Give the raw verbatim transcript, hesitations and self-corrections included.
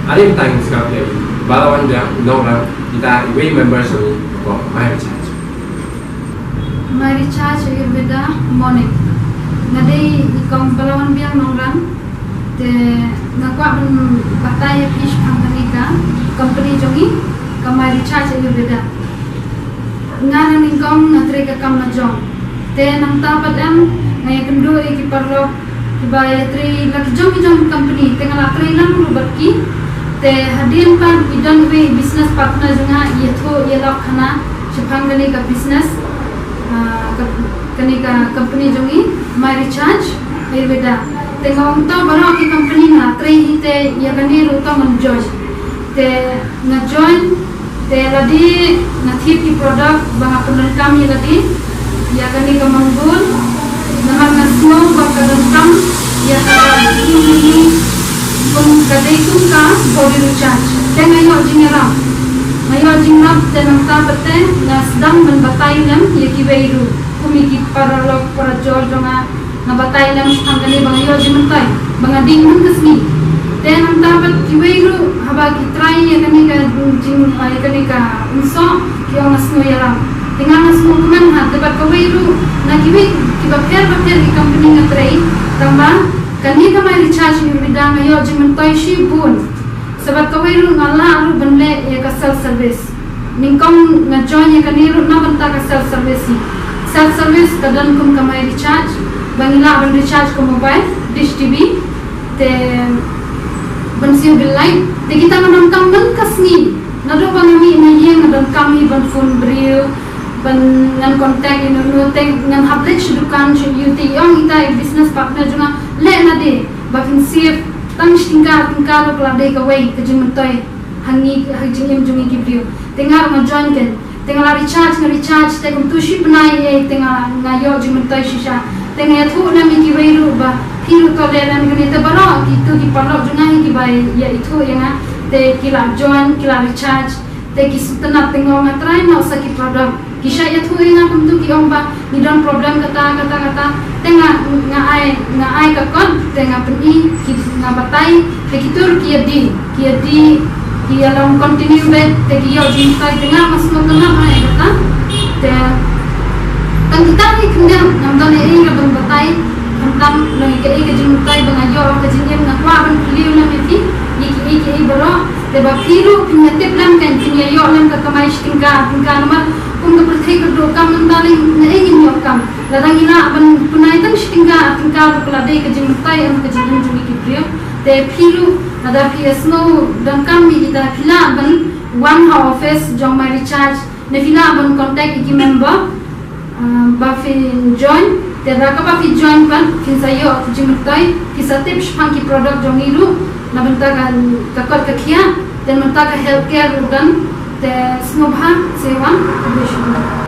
Are you thanks ka pia Balawan Biang Nongrang, kita iwei member song ko My Recharge. My Recharge Ayurveda, morning. Nga dei i kong Balawan Biang Nongrang. Te nga kwah ban batai ïa phi shaphang kane ka company jong i, ka My Recharge Ayurveda. Nga na nyngkong nga trei ka kam la jong. Te nangta pat em nga ïakynduh ïa ki paralok kiba ïatrei la ki jong ki jong company, te nga la trei lang ruh bad ki. Te hadien pat i don iwei i business partner jong nga i ïathuh ïalok khana shaphang kane ka business, ah, ka, kane ka company jong i, My Recharge Ayurveda. Te nga ong to baroh ki company nga la trei hi, te ïa kane ruh to ngan join. Te nga join, te lade nga thied ki product ba nga pyndonkam ïa lade, ïa kane ka Mangur, namar nga sngew ba ka donkam ïa ka, kum ka dei kum ka body recharge. Te nga ïoh jingïarap, nga ïoh jingïarap, te nangta pat te nga sdang ban batai lem ïa kiwei ruh, kum ïa ki paralok parajor jong nga, nga batai lem shaphang kane ba nga ïoh jingmyntoi ba nga ding man ka sngi. Te nangta pat kiwei ruh haba ki try ïa kane ka jing, ïa kane ka umsoh, ki ong nga sngew ïalam. Te nga, nga sngewkmen ha, te bad kawei ruh na kiwei kiba pher bapher ki company nga trei, tangba kane ka My Recharge Ayurveda nga ïoh jingmyntoi shibun. Sa bad kawei ruh nga lah ruh ban leh ïa ka self service. Nyngkong nga join ïa kane ruh na bynta ka self service hi. Self service ka don kum ka My Recharge, ba ngi lah ban recharge ka mobile, dish T V, te ban siew bill light, te kita nga donkam man ka sngi. Naduh ba nga mih na ïing nga donkam hi ban phone briew, ban ngan contact ïa uno uno, te ngan hap leit sha dukan sha ïew, te i ong ita i business partner jong nga, leh na dei ba phin save tang shi tyngka, tyngka ruh ka la dei kawei ka jingmyntoi ha ngi, ha jingim jong ngi ki briew. Te nga ruh nga join kein. Te nga la recharge, nga recharge, te kumtu shi bnai ei, te nga, nga ïoh jingmyntoi shisha. Te nga ïathuh lem ïa kiwei ruh ba phi ruh to leh lem kane, te baroh kitu ki paralok jong nga hi kiba ïa ithuh ïa nga. Te ki la join, ki la recharge, te ki sngewtynnat, te nga ong nga try noh sa ki product. Ki shah ïathuh ïa nga kumtu, ki ong ba ngi don problem kata, kata, kata. Te nga, nga ai, nga ai ka kot, te nga pyni, ki, nga batai, te kitu ruh ki ïa die, ki ïa die, ki ïa long continue beit, te ki ïoh jingmyntoi, te nga, nga sngewtynnat ha ïa kata. Te tang kita hi khyndiat, ngam don ei ei ruh ban batai, khamtam long ïa kaei ka jingmyntoi ba nga ïoh ha ka jingim, nga kwah ban kylli lem ïa phi ïa kiei kiei baroh. Te ba phi ruh phin ïa tip lem, kan phin ïa ïoh lem ka kamai shi tyngka, tyngka, namar kum ka pyrthei ka duh kam, mynta lei naei ngin ïoh kam. Lada ngi lah ban pynai tang shi tyngka, tyngka ruh ka la dei ka jingmyntoi ha ka jingim jong ngi ki briew. Te phi ruh lada phi ïa sngew donkam ïa kita, phi lah ban wan ha office jong My Recharge, ne phi lah ban contact ïa ki member, ah, ba phin join. Te da kaba phi join pat phin sa ïoh jingmyntoi, phi sa tip shaphang ki product jong ngi ruh na bynta ka, ka kot ka khiah, te na bynta ka healthcare ruh don. Te sngewbha sa wan, khublei shibun.